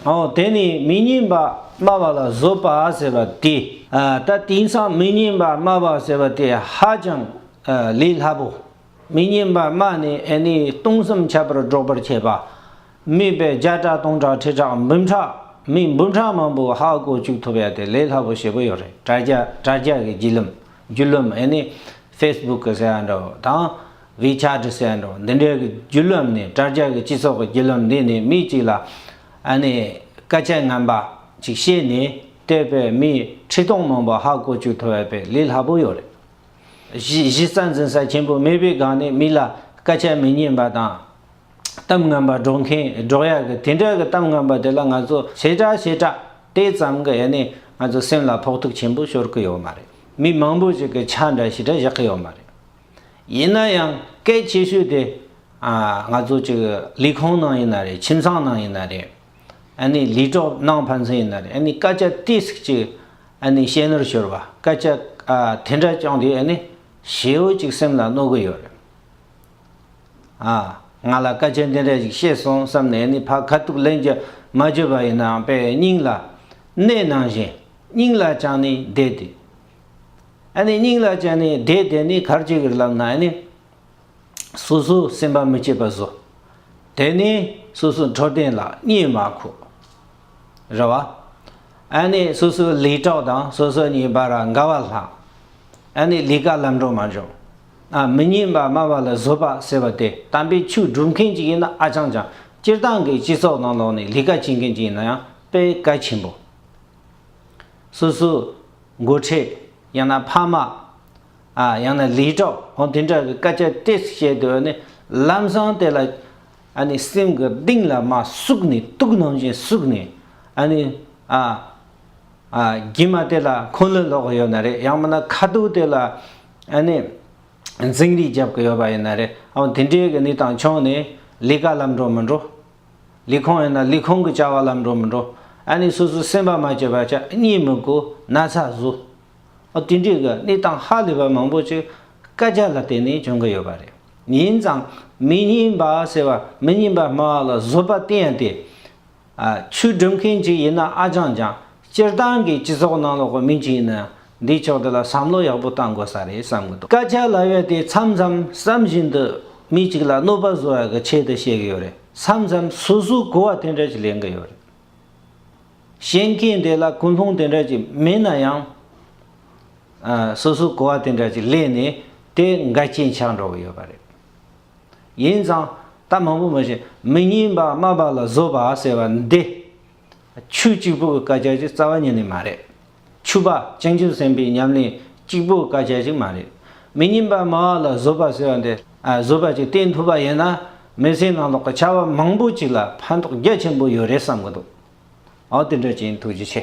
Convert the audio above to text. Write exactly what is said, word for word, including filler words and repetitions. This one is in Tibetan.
ཨོ་དེ་ནི་མི་སྙན་པ་སྨྲ་བ་ལ་བཟོད་པ་ཟེར་བ་དེ། ཨ་ད་དེང་སང་མི་སྙན་པ་སྨྲ་བ་ཟེར་བ་དེ་ཧ་ཅང་ཨ་ལས་སླ་པོ། མི་སྙན་པ་སྨྲ་ནས་ཨ་ནི་སྟོང་གསུམ་ཁྱབ་པར་སྒྲོག་པར་བྱེད་པ། མི་དཔེ་བརྒྱ་ཕྲག་སྟོང་ཕྲག་ཁྲི་ཕྲག་འབུམ་ཕྲག་མི་འབུམ་ཕྲག་མང་པོ་ཧ་གོ་བཅུག་ཐུབ་ཡ་དེ་ལས་སླ་པོ་ཞེ་པོ་ཡོད་རེད། དྲ་རྒྱ་དྲ་རྒྱ་གི་བརྒྱུད་ལམ། བརྒྱུད་ལམ་ཨ་ནི་ཕེ་སི་བུག་ཟེར་ཡ་འདྲ་དང་ཝེ་ཆེ་ཊི་ཟེར་ཡ་འདྲ་འདི་འདྲའི་གི་བརྒྱུད་ལམ་ནས། དྲ་རྒྱ་གི་སྤྱི་ཚོགས་ཀྱི་བརྒྱུད་ལམ་འདི་ནས་མི་གཅིག་ལ་ཨ་ནི་སྐད་ཆ་ངན་པ་ཅིག་བཤད་ནས་དེ་བས་མི་ཁྲི་སྟོང་མང་པོ་ཧ་གོ་བཅུག་ཐུབ་ཡ་དཔེ་ལས་སླ་པོ་ཡོད་རེད། གཞི་གཞི་རྩ་འཛིན་ས་ཆེན་པོ་མེད་པའི་སྒང་ནས་མི་ལ་སྐད་ཆ་མི་སྙན་པ་དང་། གཏམ་ངན་པ་སྒྲོག་མཁན་སྒྲོག་ཡག་གི་དེ་འདྲ་གི་གཏམ་ངན་པ་དེ་ལ་ང་ཚོ་ཞེ་དྲག་ཞེ་དྲག་དེ་ཙམ་གི་ཡ་ནི་ང་ཚོ་སེམས་ལ་ཕོག་ཐུག་ཆེན་པོ་ཤོར་གི་ཡོད་མ་རེད། མི་མང་པོ་ཞིག་གི་ཆ་འདྲ་ཞེ་དྲག་བཞག་གི་ཡོད་མ་རེད། ཡིན་ན་ཡང་གལ་ཆེ་ཤོས་དེ་ཨ་ང་ཚོ་ཅིག་ལས་ཁུངས་ནང་ཡིན་ན་རེད། ཁྱིམ་ཚང་ནང་ཡིན་ན་རེད། ཨ་ནི་ལས་གྲོགས་ནང་ཕན་ཚུན་ཡིན་ན་རེད། ཨ་ནི་སྐད་ཆ་ཏོག་ཙམ་ཅིག་ཨ་ནི་བཤད་ནོར་ཤོར་བ། སྐད་ཆ་ཨ་དེ་འདྲ་བྱུང་དུས་ཨ་ནི་ཞེ་པོ་ཅིག་སེམས་ལ་གནོད་གི་ཡོད་རེད། ཨ་ང་ལ་སྐད་ཆ་འདི་འདྲ་ཞིག་བཤད་སོང་བསམ་ནས་ཨ་ནི་ཕར་ཁ་ཐུག་ལན་རྒྱག་མ་བརྗོད་པ་ཡིན་ནའང་དཔེ་སྙིང་ལ་གནས་ནང་བཞིན་སྙིང་ལ་བཅངས་ནས་བསྡད་དེ། ཨ་ནི་སྙིང་ལ་བཅངས་ནས་བསྡད་དེ་ནི་ག་རེ་བྱེད་ཀྱི་རེད་ལབ་ན། ཨ་ནི་སོ་སོ་སེམས་པ་མི་སྐྱིད་པ་བཟོ། དེ་ནས་སོ་སོའི་འཕྲོད་བསྟེན་ལ་གཉིད་མ་ཁུག་རེད་བ། ཨ་ནི་སོ་སོའི་ལས་གྲོགས་དང་སོ་སོ་གཉིས་བར་ལ་འགལ་བ་ལྷག་ཨ་ནི་ལས་ཀ་ལམ་འགྲོ་མ་འགྲོ། ཨ་མི་སྙན་པ་སྨྲ་བ་ལ་བཟོད་པ་ཟེར་བ་དེ་དམ་པའི་ཆོས་སྒྲུབ་མཁན་ཅིག་ཡིན་ན་ཨ་ཅང་ཅང་། སྤྱིར་བཏང་གི་སྤྱི་ཚོགས་ནང་ལོགས་ནས་ལས་ཀ་བྱེད་མཁན་ཅིག་ཡིན་ན་ཡང་དཔེ་གལ་ཆེན་པོ། སོ་སོའི་འགོ་ཁྲིད་ཡང་ན་ཕ་མ། ཨ་ཡང་ན་ལས་གྲོགས་འོ་དེ་འདྲ་གི་སྐད་ཆ་ཏོག་ཙམ་བཤད་དུས་ནི་ལམ་སང་དེ་ལ་ཨ་ནི་སེམས་ཀྱི་གཏིང་ལ་མར་ཟུག་ནས། དུག་ནང་བཞིན་ཟུག་ནས། ཨ་ནི་ཨ་ཨ་རྒྱུ་མ་དེ་ལ་འཁོན་ལན་སློག་གི་ཡོད་ན་རེད། ཡང་མིན་ན་ཁ་ཐུག་དེ་ལ་ཨ་ནི་འཛིང་རེས་རྒྱབ་ཀྱི་ཡོད་པ་ཡིན་ན་རེད། འོ་དེ་འདྲའི་གི་གནས་སྟངས་བྱུང་ནས་ལས་ཀ་ལམ་འགྲོ་མི་འགྲོ། ལས་ཁུངས་ཡིན་ན་ལས་ཁུངས་ཀྱི་བྱ་བ་ལམ་འགྲོ་མི་འགྲོ། ཨ་ནི་སོ་སོའི་སེམས་པ་མ་སྐྱིད་པ་ཆགས། གཉིད་མི་ཁུག་ན་ཚ་བཟོ། ཨ་དེ་འདྲའི་གི་གནས་སྟངས་ཧ་ལས་པ་མང་པོ་ཅིག་སྐད་ཆ་ལ་བརྟེན་ནས་བྱུང་གི་ཡོད་པ་རེད། ཡིན་ཙང་མི་སྙན་པ་ཟེར་བ། མི་སྙན་པ་སྨྲ་བ་ལ་བཟོད་པ་བསྟེན་ཡ་དེ། ཨ་ཆོས་སྒྲུབ་མཁན་ཅིག་ཡིན་ན་ཨ་ཅང་ཅང་། སྤྱིར་བཏང་གི་སྤྱི་ཚོགས་ནང་ལོགས་ཀྱི་མི་ཅིག་ཡིན་ན་ཡང་འདི་ཕྱོགས་དེ་ལ་བསམ་བློ་ཡག་པོ་བཏང་དགོས་ས་རེད་བསམ་གི་འདུག་སྐད་ཆ་ལབ་ཡ་དེ་མཚམས་མཚམས་བསམ་བཞིན་དུ་མི་གཅིག་ལ་གནོད་པ་བཟོ་ཡ་གི་ཆེད་དུ་བཤད་གི་ཡོད་རེད། མཚམས་མཚམས་སོ་སོའི་གོ་བ་དེ་འདྲ་ཅིག་ལེན་གི་ཡོད་རེད། བཤད་མཁན་དེ་ལ་ཀུན་སློང་དེ་འདྲ་ཅིག་མེད་ན་ཡང་། ཨ་སོ་སོའི་གོ་བ་དེ་འདྲ་ཅིག་ལེན་ནས་དེ་འགལ་རྐྱེན་ཆགས་འགྲོ་གི་ཡོད་པ་རེད། ཡིན་ཙང་ད་མང་པོ་མ་བཤད། མི་སྙན་པ་སྨྲ་བ་ལ་བཟོད་པ་ཟེར་བ་འདི་ཆོས་གཅིག་པོ་གི་སྐད་ཆ་ཅིག་རྩ་བ་ཉིད་ནས་མ་རེད། ཆོས་པ་བྱང་ཆུབ་སེམས་དཔའི་ཉམས་ལེན་གཅིག་པོ་གི་སྐད་ཆ་ཅིག་མ་རེད། མི་སྙན་པ་སྨྲ་བ་ལ་བཟོད་པ་ཟེར་བ་འདི་ཨ་བཟོད་པ་ཅིག་བསྟེན་ཐུབ་པ་ཡིན་ན་མི་ཚེ་ནང་ལོགས་ཀྱི་བྱ་བ་མང་པོ་ཅིག་ལ་ཕན་ཐོགས་རྒྱ་ཆེན་པོ་ཡོད་རེད་བསམ་གི་འདུག་འོ་དེ་འདྲ་ཅིག་ཡིན། ཐུགས་རྗེ་ཆེ།